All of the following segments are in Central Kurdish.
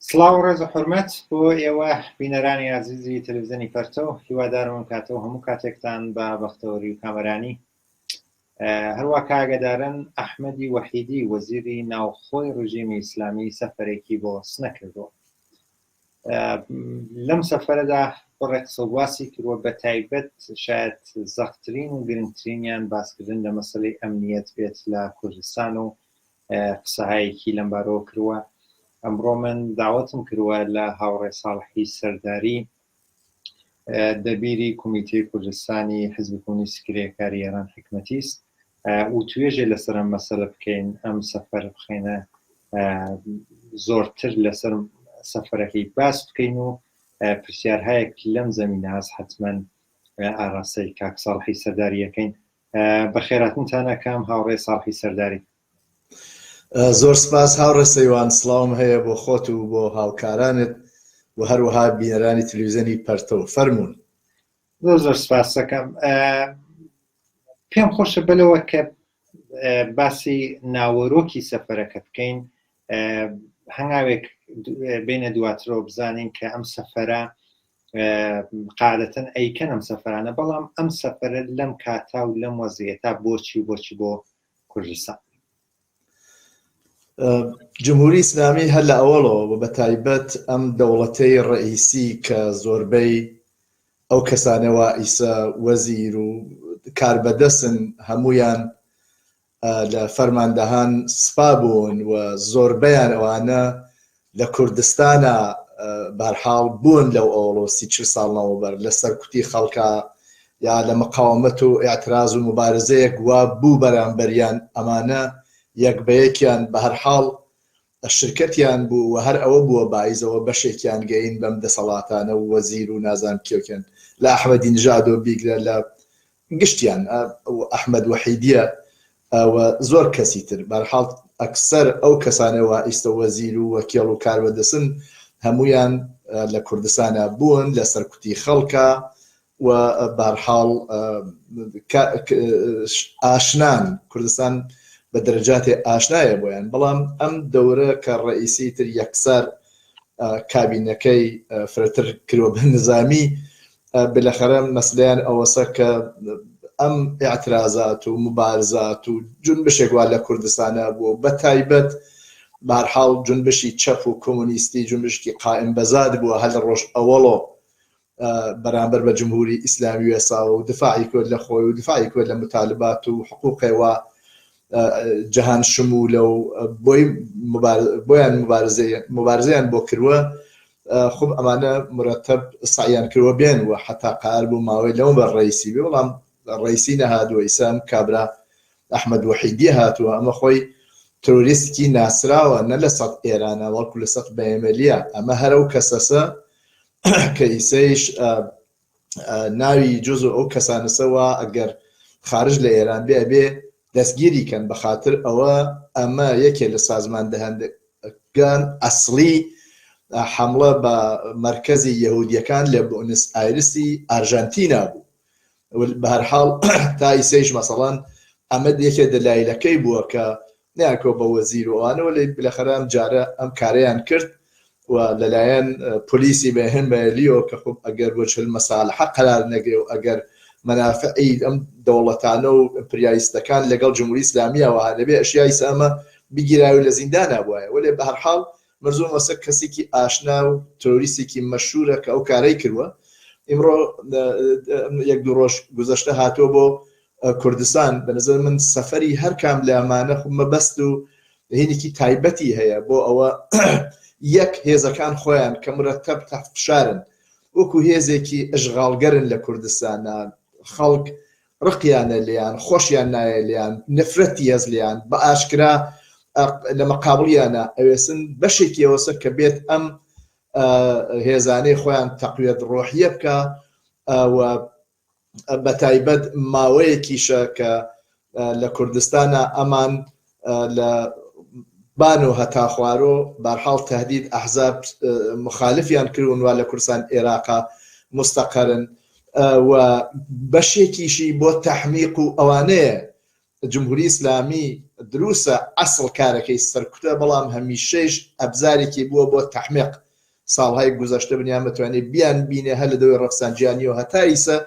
سڵاو و ڕێز و حورمەت بۆ ئێوە بینەرانی ئازیزی تەلەڤزیۆنی پەرتەو، هیوادارم ئەم کاتە و هەموو کاتێکتان بە بەختەوەری و کامەرانی. هەروا کە ئاگادارن ئەحمەدی وەحیدی وەزیری ناوخۆی ڕژیمی ئیسلامی سەفەرێکی بۆ سنە کردووە. لەم سەفەرەدا بڕێک قسە و باسی کردووە بە تایبەت شاید زەقترین و گرنگترینیان باسکردن لە مەسەلەی ئەمنیەت بێت لە کوردستان و قسەهایەکی لەمبارەوە کردووە. ئەمڕۆ من داوەتم کردووە لە هاوڕێ ساڵحی سەرداری دەبیری کومیتەی کوردستانی حزبی کۆمۆنیستی کرێکاری ئێران حکمەتیست وتوێژێ لەسەر ئەم مەسەلە بکەین، ئەم سەفەر بخەینە زۆرتر لەسەر سەفەرەکەی باس بکەین و پرسیارهایەک لەم زەمینە هەست حتمما ئاراستەی کاک ساڵحی سەرداری ئەکەین. بەخێراتنتان ئەکەم هاوڕێ ساڵحی سەرداری. زۆر سپاس هاوڕێ سەیوان، سڵاوم هەیە بۆ خۆت و بۆ هاوکارانت و هەروەها بینەرانی تلویزیۆنی پەرتەو. فەرموون. زۆر زۆر سپاس دەکەم. پێم خۆشە بەلەوە کە باسی ناوەرۆکی سەفەرەکە بکەین هەنگاوێک بینە دواترەوە بزانین کە ئەم سەفەرە قاعدەتەن ئەیکەن ئەم سەفەرانە بەڵام ئەم سەفەرە لەم کاتا و لەم وەزیەتا بۆچی و بۆچی بۆ کوردستان؟ جمهوری ئیسلامی هەر لە ئەوەڵەوە و بە تایبەت ئەم دەوڵەتەی ڕەئیسی کە زۆربەی ئەو کەسانە وا ئیسە وەزیر و کاربەدەسن هەموویان لە فەرماندەهان سپا بوون و زۆربەیان ئەوانە لە کوردستانا بەهەرحاڵ بوون لەو ئەوڵۆ سی چل ساڵ لەمەوبەر لە سەرکوتی خەڵکا یا لە مقاومەت و ئیعتراز و موبارزەیەک وا بوو بەرامبەریان ئەمانە یەک بە یەکیان بەهەرحاڵ شرکەتیان بوو و هەر ئەوە بووە بایزەوە بەشێکیان گەین بەم دەسەڵاتانە و وەزیر و نازانم کێوکێن لە ئەحمەدی نژادەوە بیگرە لە گشتیان ئەحمەد وەحیدیە و زۆر کەسی تر بەرحاڵ ئەکسەر ئەو کەسانە وا ئیستە وەزیر و وەکێڵ و کاروەدەسن هەموویان لە کوردستانا بوون لە سەرکوتی خەڵکا و بەرحاڵ ئاشنان کوردستان بە دەرەجاتێ ئاشنایە بۆیان بەڵام ئەم دەورە کە ڕئیسی تر یەکسەر کابینەکەی فرەتر کرۆ بە نزامی بلەخەرە مەسلەیان ئەوەسە کە ئەم ئیعترازات و موبارزات و جونبشێک وا لە کوردستانا بووە و بە تایبەت بەهەرحاڵ جونبشی چەپ و کۆمۆنیستی جونبشکی قائم بەزاد بووە هەر لە ڕۆژ ئەوەڵۆ بەرامبەر بە جمهوری ئیسلامی وێساوە و دفاعی کرد لە خۆی و دفاعی کرد لە متالبات و حقوقێ وا جەهان شمولە و بۆی بۆیان مبارزەیان بۆ کردوە خوب ئەمانە مرەتەب سەعیان کردوە بێن و حەتا قار بوو ماوەی لەوە بەر ڕەیسی بێ بەڵام ڕەیسی نەهاتووە ئیسا ئەم کابرا ئەحمەد وەحیدی هاتووە ئەمە خۆی ترۆریستکی ناسراوە نە لە سەد ئێرانە بەڵکو لە سەد بەیەمەلیە ئەمە هەر ئەو کەسەسە کە ئیسەیش ناوی جزو ئەو کەسانەسە وا ئەگەر خارج لە ئێران بێ ئەبێ دەستگیری کەن بەخاتر ئەوە ئەمە یەکێ لە سازمان دەهەندەگان ئەسڵی حەمڵە بە مەرکەزی یەهودیەکان لە بۆنس ئایرسی ئارژانتینا بوو بەهەرحاڵ تا ئیسەیش مەسەڵەن ئەمە یەکێ دەلایلەکەی بووە کە نەیانکەوە بە وەزیر و ئەوانەوە لێ بلەخەرە ئەم جارە ئەم کارەیان کرد و لەلایەن پۆلیسی بەهێن بەلیەوە کە خب ئەگەر وجه المسالحە قەرار نەگرێ و ئەگەر مەنافعی ئەم دەوڵەتانە و ئیمپریالیستەکان لەگەڵ جمهوری ئیسلامییەوە نەبێ ئەشیا ئیسا ئەمە بگیراوی لە زیندانا بوایە وەلێ بەهەرحاڵ مەرزوم وەسە کەسێکی ئاشنا و ترۆریستێکی مەشهورە کە ئەو کارەی کردووە ئیمڕۆ یەک دوو ڕۆژ گوزەشتە هاتووە بۆ کوردستان بە نظر من سەفەری هەر کام لە ئەمانە خو مەبەست و هینێکی تایبەتی هەیە بۆ ئەوە یەک هێزەکان خۆیان کە مرەتەب تحت فشارن وەکو هێزێکی ئەشغاڵگەرن لە کوردستانە خەڵک ڕقیانە لێیان خۆشیان نایە لێیان نفرەتی هەز لێیان بە ئاشکرا لە مەقابڵیانە ئەوێسن بەشێکی ئەوەسە کە بێت ئەم هێزانەی خۆیان تەقویەت ڕۆحیە بکە و بەتایبەت ماوەیەکیشە کە لە کوردستانە ئەمان لە بان و هەتا خوارۆ بارحاڵ تهدید ئەحزاب مخالفیان کردون وا لە کوردستان ئێراقا مستەقەرن و بەشێکیشی بۆ تەحمیق و ئەوانەیە جمهوری ئیسلامی. دروسە ئەسڵ کارەکەی سەرکوتە بەڵام هەمیشەیش ئەبزارێکی بووە بۆ تەحمیق ساڵهای گوزەشتە بنیان بتوانێ بیان بینێ هەر لە دەوەی ڕەفسانجانیەوە هەتا ئیسە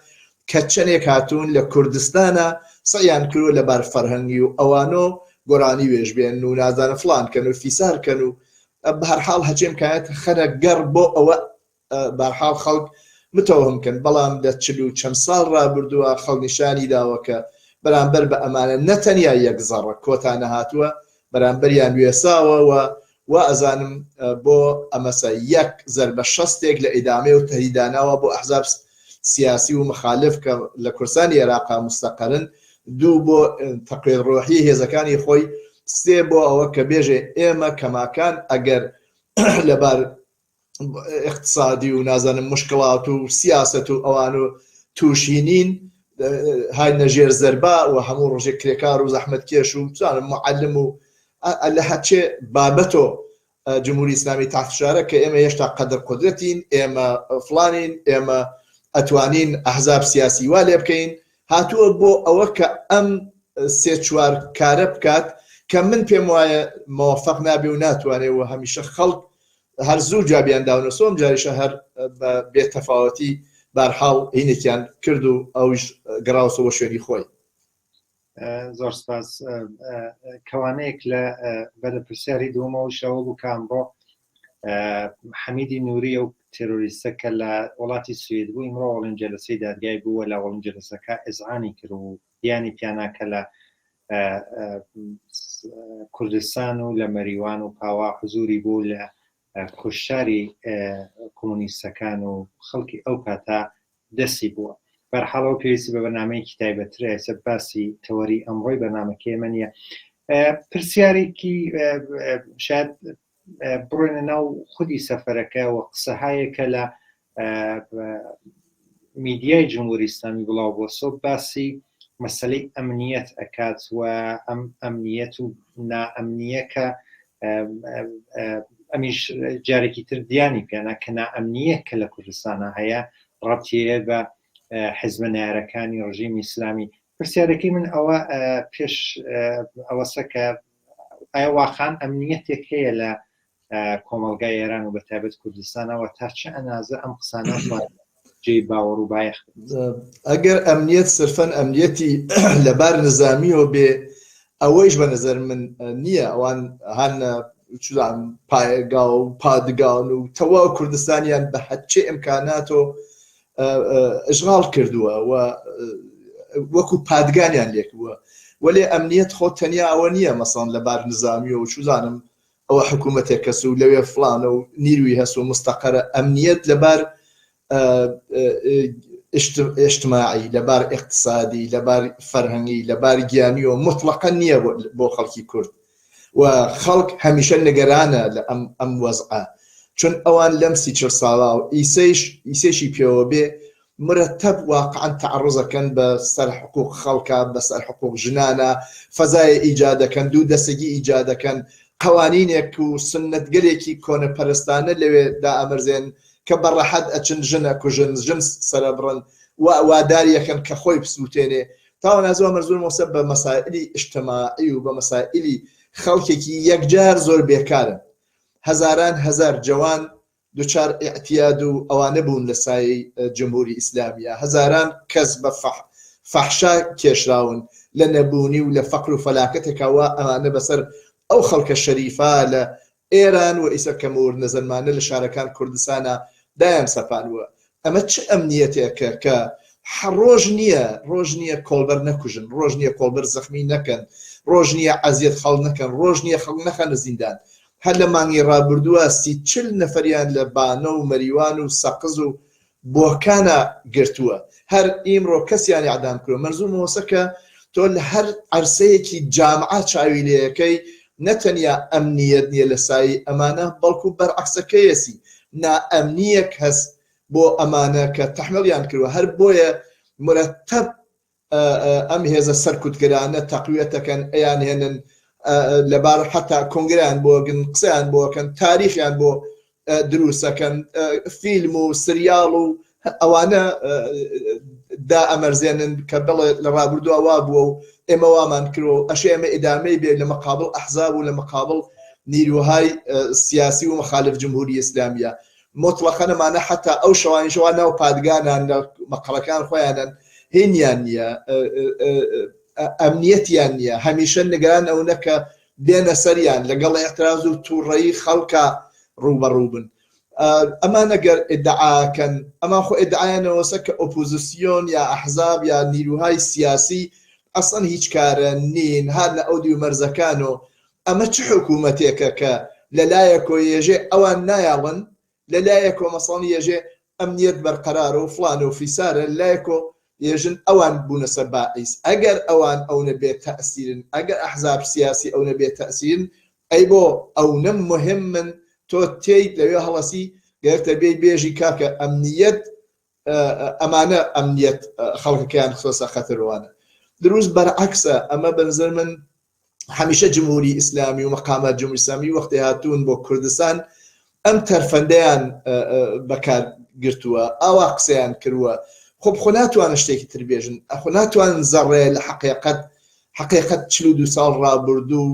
کە چەنێک هاتوون لە کوردستانا سەعیان کردوە لە بار فەرهەنگی و ئەوانۆ گۆرانی وێژ بێن و نازانم فڵان کەن و فیسار کەن و بەهەرحاڵ هەچێ ئمکانیات خەنە گەڕ بۆ ئەوە بەهەرحاڵ خەڵک متەوهم کەن بەڵام لە چل و چەند ساڵ ڕابردووە خەڵک نیشانی داوە کە بەرامبەر بە ئەمانە نەتەنیا یەک زەڕە کۆتا نەهاتووە بەرامبەریان وێساوە و وا ئەزانم بۆ ئەمەسە یەک زەربە شەستێک لە ئیدامەی و تەهدیداناوە بۆ ئەحزاب سیاسی و مخالف کە لە کوردستانی ئێراقا مستەقەرن، دوو بۆ تەقویەت ڕۆحی هێزەکانی خۆی، سێ بۆ ئەوە کە بێژێ ئێمە کەماکان ئەگەر لەبار اقتصادی و نازانم مشکڵات و سیاسەت و ئەوان و تووشی نین هاینە ژێر زەربا و هەموو ڕۆژێک کرێکار و زەحمەتکێش و چزانم معلم و لە هەرچێ بابەتۆ جمهوری ئیسلامی تحت فشارە کە ئێمە هێشتا قەدر قودرەتین ئێمە فڵانین ئێمە ئەتوانین ئەحزاب سیاسی وا لێ بکەین هاتووە بۆ ئەوە کە ئەم سێ چوار کارە بکات کە من پێم وایە مەوەفەق نابێ و ناتوانێ و هەمیشە خەڵک هەر زوو جوابیان داونەسۆ ئەم جاریشە هەر بە بێ تەفاوەتی بارحاڵ هینێکیان کرد و ئەویش گەڕاوسەوە شوێنی خۆی. زۆر سپاس کەوانەیەک لە بەرە پرسیاری دووەمەوە شەوە بوو کە ئەمڕۆ حەمیدی نووری ئەو تێرۆریستە کە لە وڵاتی سوید بوو ئیمڕۆ ئەوڵین جەلسەی دادگای بووە لە ئەوڵین جەلسەکە ئێزعانی کرد و دیانی پیانا کە لە کوردستان و لە مەریوان و پاوا حزوری بوو لە کوشتاری کۆمۆنیستەکان و خەڵکی ئەو کاتە دەستی بووە. بەرحاڵ ئەوە پێویستی بە بەرنامەیەکی تایبەتترە، ئێستا باسی تەوەری ئەمڕۆی بەرنامەکەی ئێمە نییە. پرسیارێکی شاید بڕۆینە ناو خودی سەفەرەکە و قسەهایەکە لە میدیای جمهوری ئیسلامی بڵاو بۆ سۆ باسی مەسلەی ئەمنیەت ئەکات و ئەم ئەمنیەت و نائەمنیەکە ئەمیش جارێکی تر دیانی پێنا کە نائەمنیەک کە لە کوردستانە هەیە ڕەبتی هەیە بە حزبە نارەکانی ڕژیمی ئیسلامی پرسیارەکەی من ئەوە پێش ئەوەسە کە ئایا واقعا ئەمنیەتێک هەیە لە کۆمەڵگای ئێران و بەتایبەت کوردستانەوە تا چه ئەنازە ئەم قسانە جێی باوەڕ و بایەخ ئەگەر ئەمنیەت سرفەن ئەمنیەتی لەبار نزامیەوە بێ ئەوەیش بە نظر من نییە ئەوان هەن چزان پایەگا و پادگان و تەواو کوردستانیان بە هەرچێ ئیمکاناتۆ ئشغاڵ کردووە و وەکو پادگانیان لێک بووە وەلێ ئەمنیەت خۆ تەنیا ئەوە نییە مەسەڵەن لە بار نزامیەوە چوزانم ئەوە حکوومەتێک کەس و لەوێ فڵانە و نیروی هەس و مستەقەرە ئەمنیەت لەبار ئیجتماعی لەبار ئیقتسادی لەبار فەرهەنگی لەبار گیانیەوە موتڵەقەن نییە بۆ خەڵکی کورد و خەڵک هەمیشە نگەرانە لە ئەم ئەم وەزعە چون ئەوان لەم سی چل ساڵا و ئیسەیش ئیسەیشی پێوە بێ مرتب واقعا تعرض ئەکەن بە سەر حقوق خەڵکا بە سەر حقوق ژنانا فەزایە ئیجاد ئەکەن دوو دەسەگی ئیجاد ئەکەن قەوانینێک و سوننەتگەلێکی کۆنەپەرستانە لەوێ دائەمەرزێن کە بە ڕەحەت ئەچن ژن ئەکوژن ژن سەرەبڕن و واداری ئەکەن کە خۆی بسووتێنێ تاوە نازوە مەرزور مۆسە بە مەسائلی ئیجتماعی و بە مەسائلی خەڵکێکی یەکجار زۆر بێکارن هەزاران هەزار جەوان دوچار ئیعتیاد و ئەوانە بوون لە سایەی جمهوری ئیسلامیە هەزاران کەس بە فەحشا کێشراون لە نەبوونی و لە فەقر و فەلاکەتێکا وا ئەمانە بەسەر ئەو خەڵکە شەریفە لە ئێران و ئیسە کە مورد نەزەرمانە لە شارەکان کوردستانا دایان سەپانوە ئەمە چ ئەمنیەتێکە کە ڕۆژ نییە ڕۆژ نییە کۆڵبەر نەکوژن ڕۆژ نییە کۆڵبەر زەخمی نەکەن ڕۆژ نییە ئەزیەت خەڵک نەکەن ڕۆژ نییە خەڵک نەخەنە زیندان هەر لە مانگی ڕابردووە سی چل نەفەریان لە بانە و مەریوان و سەقز و بۆکانا گرتووە هەر ئیمڕۆ کەسیان ئیعدام کردوە مەنزور مەوەسە کە تۆ لە هەر عەرسەیەکی جامعە چاوی لێیەکەی نە تەنیا ئەمنیەت نیە لە سایەی ئەمانە بەڵکو بەرعەکسەکەیەسی نائەمنیەک هەس بۆ ئەمانە کە تەحمڵیان کردوە هەر بۆیە مرەتەب ئەم هێزە سەرکوتگەرانە تەقویەتەکەن ئەیانهێنن لەبار حتا کۆنگرەیان بۆ گن قسەیان بۆ کەن تاریخیان بۆ دروستەکەن فیلم و سریاڵ و ئەوانە. دائەمەرزێنن کە بڵێ لە ڕابردووا وا بووە و ئێمە وامان کردوە و ئەشێ ئەمە ئیدامەی بێ لە مقابڵ ئەحزاب و لە مقابڵ نیروهای سیاسی و مخالف جمهوری ئیسلامیە موتڵەقەن ئەمانە حەتا ئەو شەوانیشە وا ناو پادگانان لە مەقەڕەکان خۆیانن هینیان نییە ئەمنیەتیان نییە هەمیشە نگران ئەونە کە بێنە سەریان لەگەڵ ئیعتراز و تووڕەیی خەڵکا ڕووبەڕوو بن ئەمان ئەگەر ئیدعاکەن ئەمان خۆ ئیدعایانەوەسە کە ئۆپۆزیسیۆن یا ئەحزاب یا نیروهای سیاسی ئەسڵەن هیچ کارە نین هاتنە ئەو دیو مەرزەکان و ئەمە چ حکوومەتێکە کە لە لایەکۆ یێژێ ئەوان نایەڵن لە لایەکۆ مەسەڵەن یێژێ ئەمنیەت بەرقەرارە و فڵانە و فیسارە لە لایەکۆ یێژن ئەوان بوونەسە باعیس ئەگەر ئەوان ئەونە بێ تەئسیرن ئەگەر ئەحزاب سیاسی ئەونە بێ تەئسیرن ئەی بۆ ئەونە موهیمن تۆ تێیت لەوێ هەڵەسی گەرتە بێی بێژی کاکە ئەمنیەت ئەمانە ئەمنیەت خەڵکەکەیان خستۆسە خەتەروانە دروست بەرعەکسە ئەمە بەنظر من هەمیشە جمهوری ئیسلامی و مەقامات جمهوری ئیسلامی وەختی هاتوون بۆ کوردستان ئەم تەرفەندەیان بەکار گرتووە ئاوا قسەیان کردووە خۆ خۆ ناتوانن شتێکی تر بێژن ئەخۆ ناتوانن زەڕێ لە حەقیقەت حەقیقەت 42 ساڵ ڕابردوو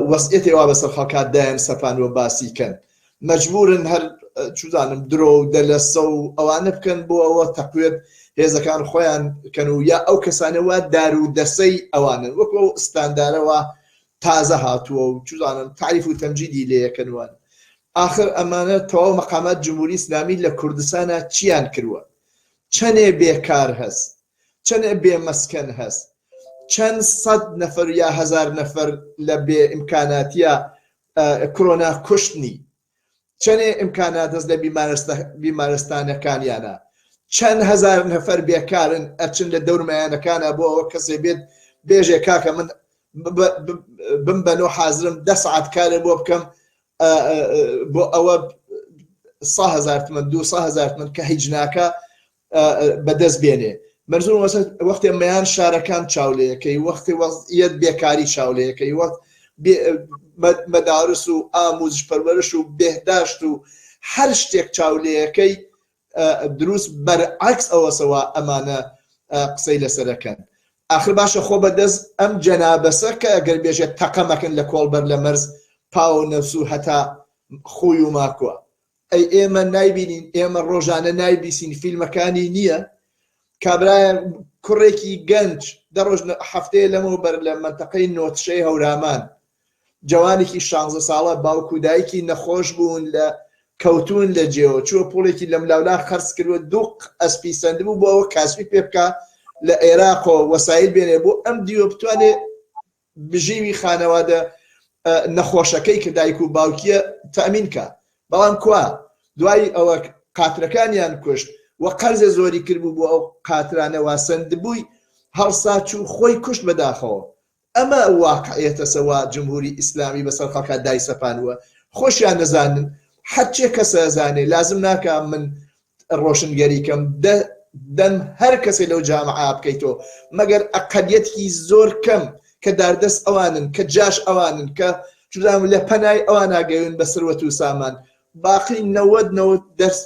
وەزعیەتێ وا بەسەر خەڵکا دایان سەپاندوە باسی کەن مەجبورن هەر چوزانم درۆ و دەلەسە و ئەوانە بکەن بۆ ئەوە تەقوێت هێزەکان خۆیان کەن و یا ئەو کەسانە وا دار و دەسەی ئەوانن وەکو ئەو ئستاندارەوە تازە هاتووە و چوزانم تعریف و تەمجیدی لێیەکەنوان ئاخر ئەمانە تەواو مەقامات جمهوری ئیسلامی لە کوردستانا چیان کردوە چەنێ بێکار هەس چەنێ بێ مەسکەن هەس چەند سەد نەفەر یا هەزار نەفەر لە بێ ئیمکاناتیا کرۆنا کوشتنی چەنێ ئیمکانات هەس لە بیمارستانەکانیانە چەند هەزار نەفەر بێکارن ئەچن لە دەور مەیانەکانە بۆ ئەوە کەسێ بێت بێژێ کاکە من بمبەنۆ حازرم دە سەعات کارێ بۆ بکەم بۆ ئەوە هزار تمەن دو هزار تمەن کە هیچ ناکە بەدەست بێنێ مەرزون وەختێ مەیان شارەکان چاولەیەکەی وەختی وەزعیەت بێکاری چاولەیەکەی وەخت مەدارس و ئاموزش پەروەرش و بێهداشت و هەر شتێک چاولەیەکەی دروست بەرعکس ئەوەسەوە ئەمانە قسەی لەسەرەکەن ئاخر باشە خۆ بەدەست ئەم جەنابەسە کە ئەگەر بێژێت تەقەمەکەن لە کۆڵبەر لە مەرز پاوە نەوسو هەتا خۆی و ماکووە ئەی ئێمە نایبینین ئێمە ڕۆژانە نایبیسین فیلمەکانی نییە کابرایە کوڕێکی گەنج دە ڕۆژ هەفتەیە لەمەوە بەر لە منتەقەی نۆتشەی هەورامان جوانێکی شانزە ساڵە باوک و دایکی نەخۆش بوون لە کەوتون لە جێوە چووە پوڵێکی لەم لاولا خەرج کردووە دوو ئەسپی سندبوو بۆ ئەوە کاسبی پێ بکە لە عێراقەوە وەسایل بێنێ بۆ ئەم دیوە بتوانێ بژیوی خانەوادە نەخۆشەکەی کە دایک و باوکیە تەئمین کا بەڵام کوا دوای ئەوە قاترەکانیان کوشت و قەرزێ زۆری کردبوو بۆ ئەو قاترانە وا سەندبووی هەڵسا چوو خۆی کوشت بەداخەوە ئەمە واقعیەتەسە وا جمهوری ئیسلامی بەسەر خەڵکا دایسەپانووە خۆشیان نەزانن هەرچێ کەسە زانێ لازم ناکا من ڕۆشنگەری کەم دە دەم هەر کەسێ لەو جامعە بکەیتەوە مەگەر ئەقەلیەتکی زۆر کەم کە داردەست ئەوانن کە جاش ئەوانن کە چزانم لە پەنای ئەوان گەون بە سروەت و سامان باقی نەوەد نەوەد دەرس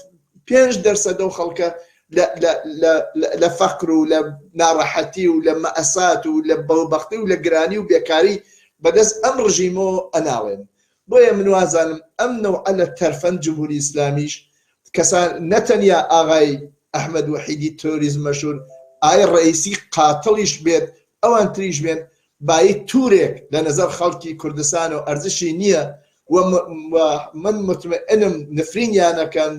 پێنج دەرسەدە و خەڵکە لە فەقر و لە ناڕەحەتی و لە مەئەسات و لە بەوبەختی و لە گرانی و بێکاری بەدەست ئەم ڕژیمەوە ئەناڵێن بۆیە من وازانم ئەم نەوعە لە تەرفەند جمهوری ئیسلامیش کەسان نە تەنیا ئاغای ئەحمەد وەحیدی ترۆریست مەشهور ئای ڕەئیسی قاتڵیش بێت ئەوان تریش بێن بایی تورێک لە نەزەر خەڵکی کوردستان و ئەرزشی نییە و من مطمئنم نفرینیان ئەکەن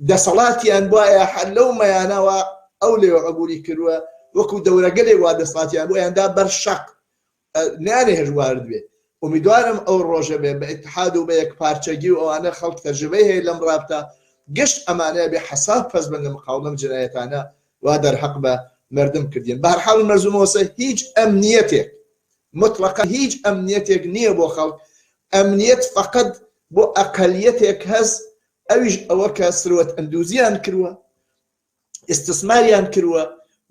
دەسەڵاتیان بوایە هەر لەو مەیانەوە ئەو لێوە عبوری کردووە وەکو دەورەگەلێک وا دەسەڵاتیان بۆیان دا بەر شەق نانێ وارد بێ ئومیدوارم ئەو ڕۆژە بێ بە ئیتحاد و بە یەکپارچەگی و ئەوانە خەڵک تەجروبەی هەیە لەم ڕابتە گشت ئەمانە بێ حەساب پەس بن لە مقاوڵ لەم جنایەتانە وا دەرحەق بە مەردم کردین بە هەر حاڵ مەرزومەوەسە هیچ ئەمنیەتێک مطلقا هیچ ئەمنیەتێک نییە بۆ خەڵک ئەمنیەت فقط بۆ ئەقەلیەتێک هەس ئەویش ئەوە کە سروەت ئەندوزیان کردووە ئیستسماریان کردووە،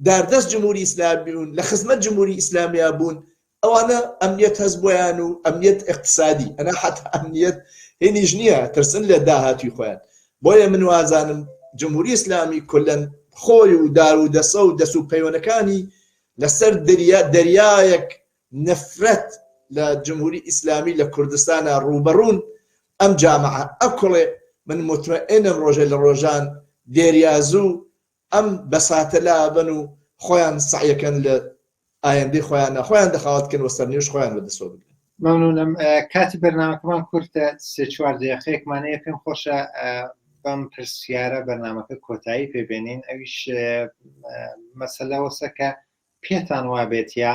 داردەست جمهوری ئیسلامی بوون، لە خزمەت جمهوری ئیسلامیا بوون، ئەوانە ئەمنیەت هەس بۆیان و ئەمنیەت ئیقتسادی، ئەنا حەتا ئەمنیەت هینیش نییە، ترسن لە داهاتوی خۆیان. بۆیە من وازانم جمهوری ئیسلامی کولەن خۆی و دار و دەسە و دەس و پەیوەنەکانی لەسەر دریا دەریایەک نەفرەت لە جمهوری ئیسلامی لە کوردستانا ڕووبەڕوون ئەم جامعە ئەکوڵێ من موتمەئینم ڕۆژێ لە ڕۆژان دێریازوو ئەم بەساتە لابەن و خۆیان سەعیەکەن لە ئایندەی خۆیانا خۆیان دەخاڵەت کەن و سەرنوێشت خۆیان بەدەسەوە بگرن. مەمنونم کاتی بەرنامەکەمان کورتە سێ چوار دقیقەیەکمان هەیە پێم خۆشە بەم پرسیارە بەرنامەکە کۆتایی پێبێنین ئەویش مەسەلە وەسە کە پێتان وابێت یا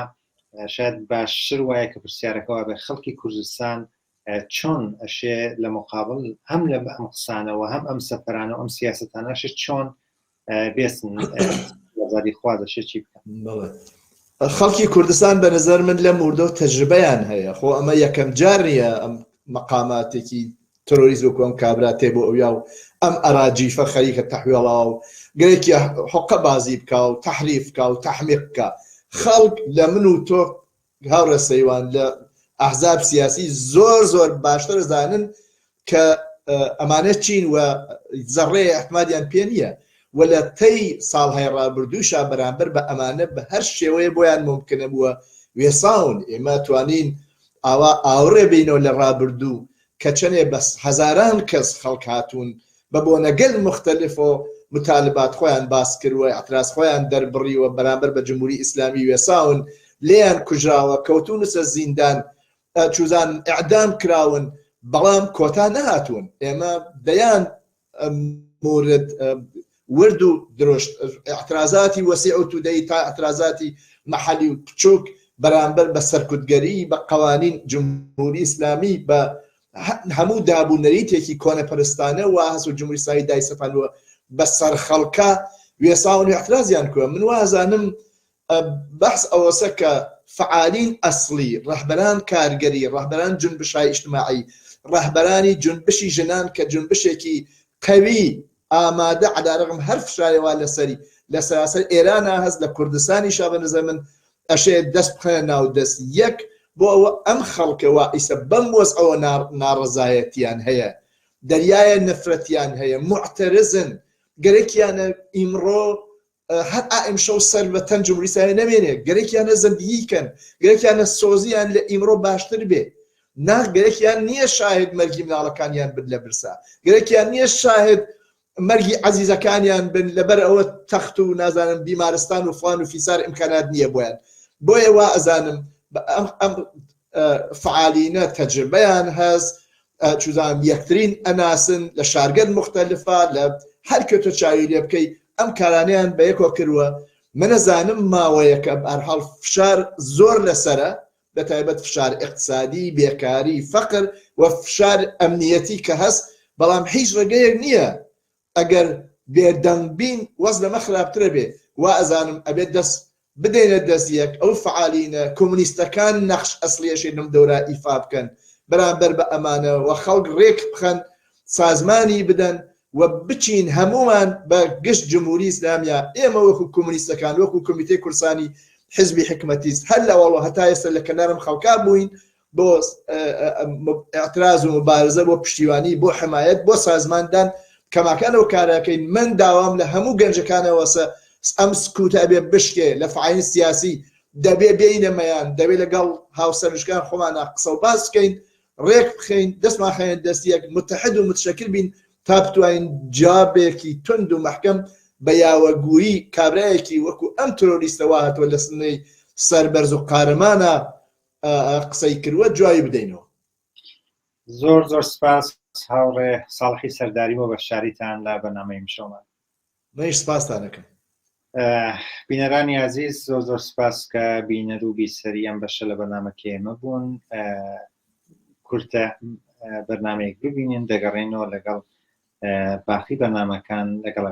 شاید باشتر وایە کە پرسیارەکە وابێت خەڵکی کوردستان چۆن ئەشێ لە مقابل هەم لە ئەم قسانەوە هەم ئەم سەفەرانە و ئەم سیاستانەش چۆن بێسن ئازادی خوا دەشێ چی بکەن؟ بەڵێ خەڵکی کوردستان بە نظر من لەم وردە تەجربەیان هەیە خۆ ئەمە یەکەم جار نییە ئەم مەقاماتێکی ترۆریست وەکو ئەم کابرا تێ بۆ ئەویا و ئەم ئەراجیفە خەریکە تەحوێڵا و گرێکی حقە بازی بکا و تەحریف بکا و تەحمیق بکا خەڵک لە من و تۆ هاوڕێ سەیوان لە ئەحزاب سیاسی زۆر زۆر باشتر زانن کە ئەمانە چین و زەڕەیە احتمادیان پێ نییە و لە تەی ساڵهای ڕابردووشا بەرامبەر بە ئەمانە بە هەر شێوەیە بۆیان ممکنە بووە وێساون ئێمە توانین ئاوا ئاوڕێ بینەوە لە ڕابردوو کە چەنێ بە هەزاران کەس خەڵک هاتوون بە بۆنەگەل موختەلفۆ متالبات خۆیان باس کروە ئیعتراز خۆیان دەربڕیوە بەرامبەر بە جمهوری ئیسلامی وێساون لێیان کوژراوە کەوتونسە زیندان چوزانم ئیعدام کراون بەڵام کۆتا نەهاتوون ئێمە دەیان مورد ورد و درشت اعترازاتی وەسیع و تودەی تا اعترازاتی محلی و بچوک بەرامبەر بە سەرکوتگەری بە قوانین جمهوری ئیسلامی بە هەموو داب و نەریتێکی کۆنەپەرستانە وا هەس و جمهوری ئیسلامی دایسەپاندووە بە سەر خەڵکا وێساون و اعترازیان کوە من وازانم بەحس ئەوەسە کە فەعالین ئەسڵی، ڕەهبەران کارگەری، ڕەهبەران جونبشهای ئیجتماعی، ڕەهبەرانی جونبشی ژنان کە جونبشێکی قەوی ئامادە عەلا رەغم هەر فشارێ وا لەسەری لە سەراسەر ئێرانا هەس لە کوردستانیشا بە نەزەر من ئەشێ دەست بخەنە ناو دەست یەک بۆ ئەوە ئەم خەڵکە وا ئیسە بەم وەزعەوە ناڕەزایەتیان هەیە دەریایە نەفرەتیان هەیە موعتەرزن گەرەکیانە ئیمڕۆ هەر ئا ئیمشەو سەر بە تەن جمهوری ئیسلامی نەمێنێ گەرەکیانە زندگی کەن گەرەکیانە سۆزیان لە ئیمڕۆ باشتر بێ نا گەرەکیان نییە شاهد مەرگی مناڵەکانیان بن لە برسا گەرەکیان نییە شاهد مەرگی عەزیزەکانیان بن لەبەر ئەوە تەخت و نازانم بیمارستان و فلان و فیسار ئیمکانات نییە بۆیان بۆیە وا ئەزانم ئەم ئەم فعالینە تەجربەیان هەست چوزانم یەکترین ئەناسن لە شارگەل موختەلفا لە هەر کوێ تۆ چاوی لێ بکەی ئەم کارانەیان بە یەکۆ کردووە من ئەزانم ماوەیەکە بەهەرحاڵ فشار زۆر لەسەرە بە تایبەت فشار ئیقتسادی بێکاری فەقر و فشار ئەمنیەتی کە هەست بەڵام هیچ ڕێگەیەک نییە ئەگەر بێدەنگ بین وەز لەمە خراپترە بێ وا ئەزانم ئەبێت دەست بدەینە دەست یەک ئەو فەعالینە کۆمۆنیستەکان نەخش ئەسڵیەشی لەم دەورە ئیفا بکەن بەرامبەر بە ئەمانە و خەڵک ڕێک بخەن سازمانی بدەن و بچین هەموومان بە گشت جمهوری ئیسلامیا ئێمە وەکو کۆمۆنیستەکان وەکو کۆمیتەی کوردستانی حزبی حکمەتیست هەر لەوەڵەوە هەتا ئێستا لە کەنارم خەڵکا بووین بۆ اعتراض و مبارزە بۆ پشتیوانی بۆ حمایەت بۆ سازماندان کەماکان ئەو کارەکەین من داوام لە هەموو گەنجەکانەوەسە ئەم سکوتە ئەبێ بشکێ لە فعالین سیاسی دەبێ بێینە مەیان دەبێ لەگەڵ هاوسەرنشکان خۆمانە قسە و باس بکەین ڕێک بخەین دەستمان خەین دەست یەک متحد و متشکل بین تا بتوانین جوابێکی توند و مەحکەم بە یاوەگویی کابرایەکی وەکو ئەم ترۆریستەوە هاتووە لە سنەی سەربەرز و قارەمانە قسەی کردوە جوابی بدەینەوە. زۆر زۆر سپاس هاوڕێ ساڵحی سەرداری بۆ بەشداریتان لە بەرنامەی ئیمشەومان. منیش سپاستان ئەکەم. بینەرانی ئازیز زۆر زۆر سپاس کە بینەر و بیسەری ئەم بەشە لە بەرنامەکەی ئێمە بوون. کورتە بەرنامەیەک ببینین دەگەڕێنەوە لەگەڵ باقی بەرنامەکان لەگەڵ.